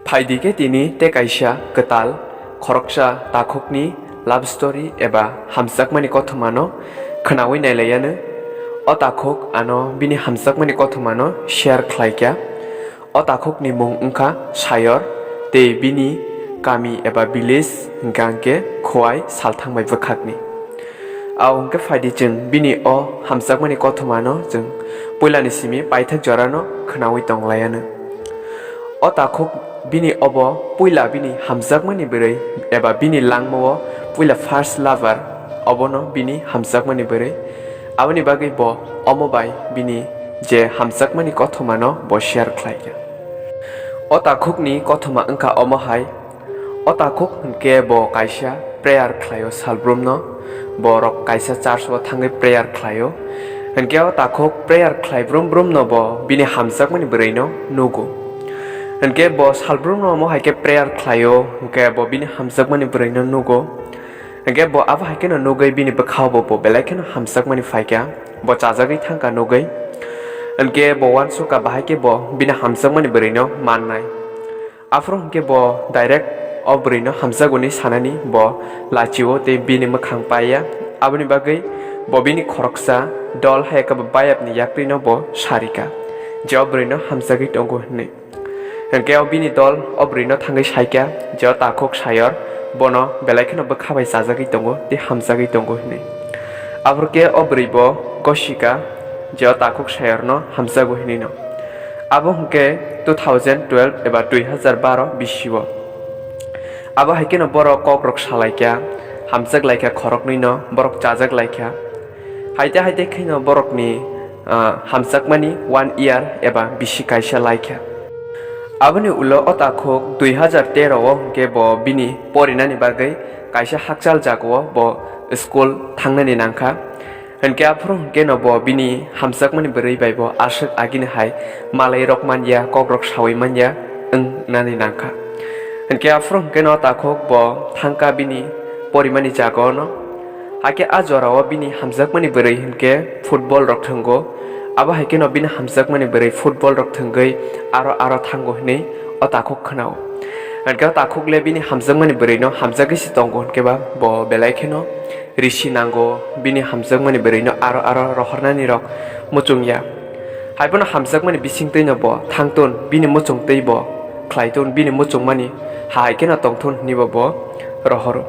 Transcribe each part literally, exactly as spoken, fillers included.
Phaidi khe tini tei kaisa kwtal khoroksa takhukni love story eba hamjakmani kothomano khwnawi nailaianw. O takhuk ano bini hamjakmani kothomano share khlaikha. O takhukni mung wngkha Sayor tei bini kami eba village hwnkha hwnkhe Khowai Salthangbai bwkhakni. Au hwnkhe phaidi chwng bini o hamjakmani kothomano chwng puilani simi paithak jorano khwnawi tonglaianw. O takhuk bini obo puila bini hamjakmani bwrwi eba bini langmao puila first lover obono bini hamjakmani bwrwi. Aboni bagwi bo omo bai bini je hamjakmani kothomano bo share khlaikha. O takhukni kothoma wngkha omo hai. O takhuk hwnkhe bo kaisa prayer khlaio salbrumno, borok kaisa church o thangwi prayer khlaio. Hwnkhe o takhuk prayer khlai brum brumno bo bini hamjakmani bwrwino nugo. Hwnkhe bo salbrumno omo hai khe prayer khlaio, hwnkhe bo bini hamjakmani bwrwino nugo. Hwnkhe bo abo hai kheno nugwi bini bwkhao bo, bo belai kheno hamjakmani phaikha, bo chajagwi thangkha nugwi. Hwnkhe bo uansukha bahai khe bo bini hamjakmani bwrwino mannai. Aphuru hwnkhe bo direct o bwrwino hamjago hinwi sanani bo lachio tei bini mwkhang paiya. Aboni bagwi bo bini khoroksa dol hai khe bo bayapni yakrino bo sarikha je o bwrwino hamjagwi tongo hinwi. Hwnkhe o bini dol o bwrwino thangwi saikha je o takhuk Sayor bono belai kheno bwkha bai chajagwi tongo tei hamjagwi tongo hinwi. Aphuru khe o bwrwi bo gosikha je o takhuk Sayorno hamjago hinwino. Abo hwnkhe two thousand twelve eba dui hazar baro bisio. Abo hai kheno borok kokrok salaikha, hamjak laikha khoroknwino, borok chajak laikha. Haite haite kheno borokni, ah, hamjakmani one year eba bisi kaisa laikha. Aboni ulo o takhuk dui hazar tero o hwnkhe bo bini porinani bagwi kaisa hakchal jagao bo school thangnani nangkha. Hwnkhe aphuru hwnkhe no bo bini hamjakmani bwrwi bai bo aswk agini hai malai rok manya, kok rok sawi manya wngnani nangkha. Hwnkhe aphuru hwnkhe no takhuk bo thangkha bini porimani jagao no. Hakhe a jorao bini hamjakmani bwrwi hwnkhe football rok thwngo. Abo hai kheno bini hamjakmani bwrwi football rok thwngwi aro aro thango hwnwi o takhuk khwnao. Hwnkhe o takhuk le bini hamjakmani bwrwi no hamjagwi se tongo hwnkhe ba bo belai kheno risi nango, bini hamjakmani bwrwino aro aro rohornani rok muchung ya. Haiphano hamjakmani bisingtwi no bo thangtun, bini muchungtwi bo khlaitun, bini muchungmani hai kheno tongthun hwnwi bo bo rohoro.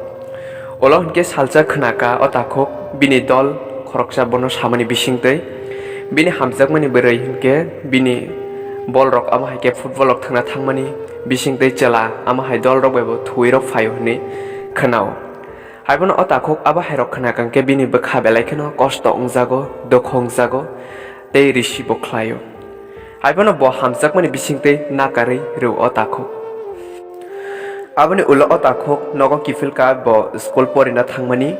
Ulo hwnkhe salsa khwnaka o takhuk bini dol khoroksa bono samani bisingtwi, bini hamjakmani bwrwi hwnkhe bini bol rok amo hai khe football rok thwngna thangmani bisingtwi chwla amo hai dol rok bai bo thuwi rok phaio hwnwi khwnao. Haiphano o takhuk abo hairok khwnakha hwnkhe bini bwkha belai kheno kosto wngjago, dukhu wngjago tei risi bo khlaio. Haiphano bo hamjakmani bisingtwi nakarwi rw o takhuk. Aboni ulo o takhuk nogo kiphilkha bo school porina thangmani.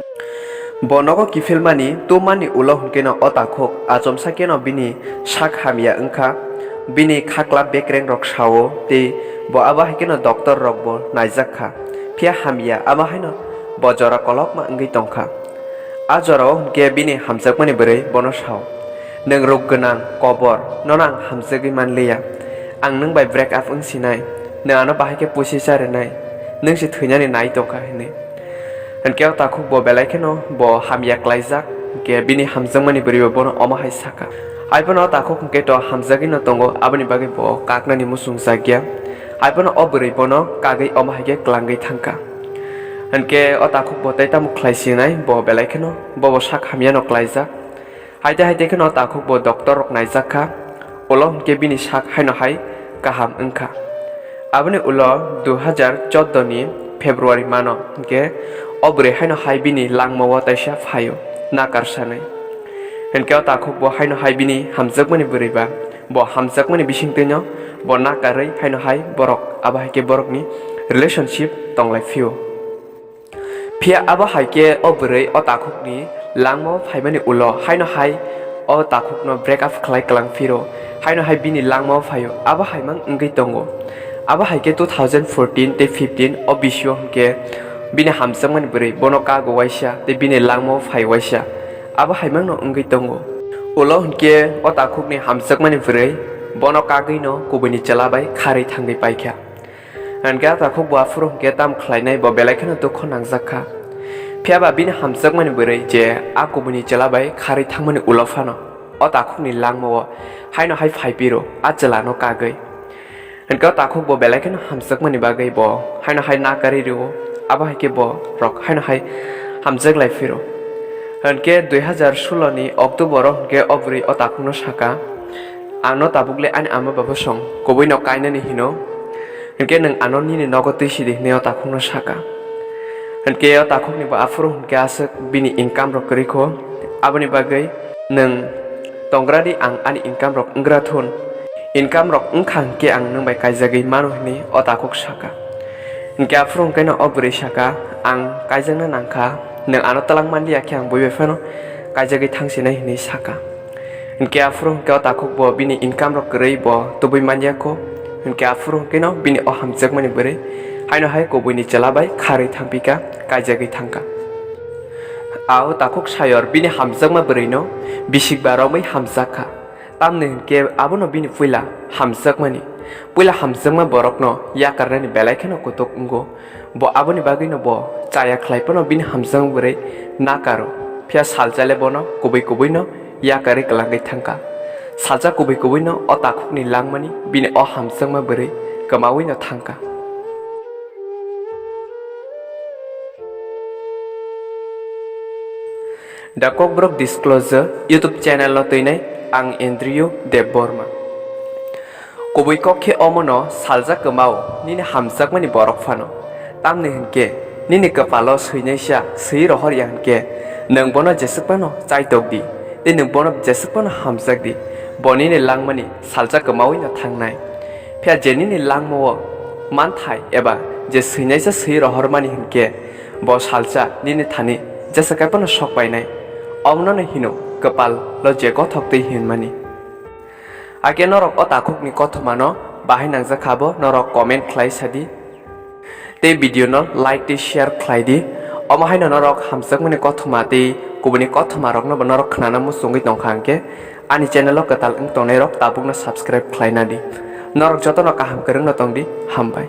Bo nogo kiphilmani tumani ulo hwnkhe no o takhuk achomsa kheno bini sak hamya wngkha, bini khakla bekreng rok sao tei bo abo hai kheno doctor rok bo naijak kha. Phiya hamya, abo haino bo jora kolokma wngwi tongkha. A jorao hwnkhe bini hamjakmani bwrwi bono sao, "Nwng rwk gwnang kobor, nono ang hamjagwi manliya. Ang nwng bai break up wngsinai, nwng ano bahai khe puisi charinai, nwng se thwinani nai tongkha," hwnwi. Hwnkhe o takhuk bo belai kheno bo hamya klaijak, hwnkhe bini hamjakmani bwrwi bo bono omo hai sakha. Haiphano o takhuk hwnkhe to hamjagwino tongo, aboni bagwi bo kaknani muchungjakya. Haiphano o bwrwi bono kagwi omo hai khe klangwi thangkha. Hwnkhe o takhuk bo tei tamo khlai sinai, bo belai kheno bobo sak hamyano klaijak. Haite haite kheno o takhuk bo doctor rok naijak kha, ulo hwnkhe bini sak haino hai kaham wngkha. Aboni ulo dui hazar chordo ni February mano hwnkhe o bwrwi haino hai bini langmao taisa phaio nakar sanwi. Hwnkhe o takhuk bo haino hai bini hamjakmani bwrwi ba bo hamjakmani bisingtwino bo nakarwi haino hai borok abo hai khe borokni relationship tonglai phio. Phiya abo hai khe o bwrwi o takhukni langmao phaimani ulo haino hai o takhukno break up khlai klang phiro, haino hai bini langmao phaio, abo hai mang wngwi tongo. Abo hai khe two thousand fourteen tei fifteen o bisio hwnkhe bini hamjakmani bwrwi bono kago waisa tei bini langmao phai waisa, abo hai mangno wngwi tongo. Ulo hwnkhe o takhukni hamjakmani bwrwi bono kagwino kubuini chwla bai kharwi thangwi paikha. Hwnkhe o takhuk bo aphuru hwnkhe tamo khlainai, bo belai kheno dukho nangjak kha. Phiya ba bini hamjakmani bwrwi je a kubuini chwla bai kharwi thangmani ulo phano o takhukni langmao haino hai phai phiro a chwlano kagwi. Hwnkhe o takhuk bo belai kheno hamjakmani bagwi bo haino hai nakarwi rwo, abo hai khe borok haino hai hamjak lai phiro. Hwnkhe dui hazar solo ni October o hwnkhe o bwrwi o takhukno saka, "Ang no tabuk le ani ama baba song kubui no kainani hino, hwnkhe nwng ano nini nogo twi sidi," hwnwi o takhukno saka. Hwnkhe o takhukni bo aphuru hwnkhe aswk bini income rok kwrwi kho, aboni bagwi, "Nwng tongra di, ang ani income rok wnggra thun, income rok wngkha hwnkhe ang nwng bai kaijagwi mano," hwnwi o takhuk saka. Hwnkhe aphuru hwnkhe no o bwrwi saka, "Ang kaijakna nangkha, nwng ano twlang manliya khe ang bui bai phano kaijagwi thangsinai," hwnwi saka. Hwnkhe aphuru hwnkhe o takhuk bo bini income rok kwrwi bo tubui manya kho. Hwnkhe aphuru hwnkhe no bini o hamjakmani bwrwi haino hai kubuini chwla bai kharwi thangpikha, kaijagwi thangkha. A o takhuk sayor bini hamjakma bwrwino bisik ba romwi hamjak kha. Tamni hwnkhe abono bini puila hamjakmani, puila hamjakma borokno yakarnani belai kheno kutuk wngo. Bo aboni bagwino bo chaya khlai phano bini hamjakma bwrwi nakaro, phiya salsa le bono kubui kubuino yakarwi kwlangwi thangkha. Salsa kubui kubuino o takhukni langmani bini o hamjakma bwrwi kwmawino thangkha. The Kokborok Disclosure YouTube channel no twinai ang Andrew Debbarma. Kubui kok khe omono salsa kwmao nini hamjakmani borok phano. Tamni hwnkhe nini kwpalo swinaisa swi rohor ya hwnkhe nwng bono jeswk phano chaitok di, tei nwng bono jeswk phano hamjak di, bo nini langmani salsa kwmawi no thangnai. Phiya je nini langmao manthai eba je swinaisa swi rohormani hwnkhe bo salsa nini thani jesa kaiphano sok painai. Omono hino kwpal lo je gothok twi hinmani. Hakhe norok o takhukni kothomano bahai nangjak kha bo norok comment khlai sadi. Tei video no like tei share khlai di. Omo haino norok hamjakmani kothoma tei kubuni kothoma rokno bo norok khnana muchungwi tongkha hwnkhe ani channel o kwtal wng tongnai rok tabukno subscribe khlaina di. Norok jotono kaham kwrwngno tong di. Hambai.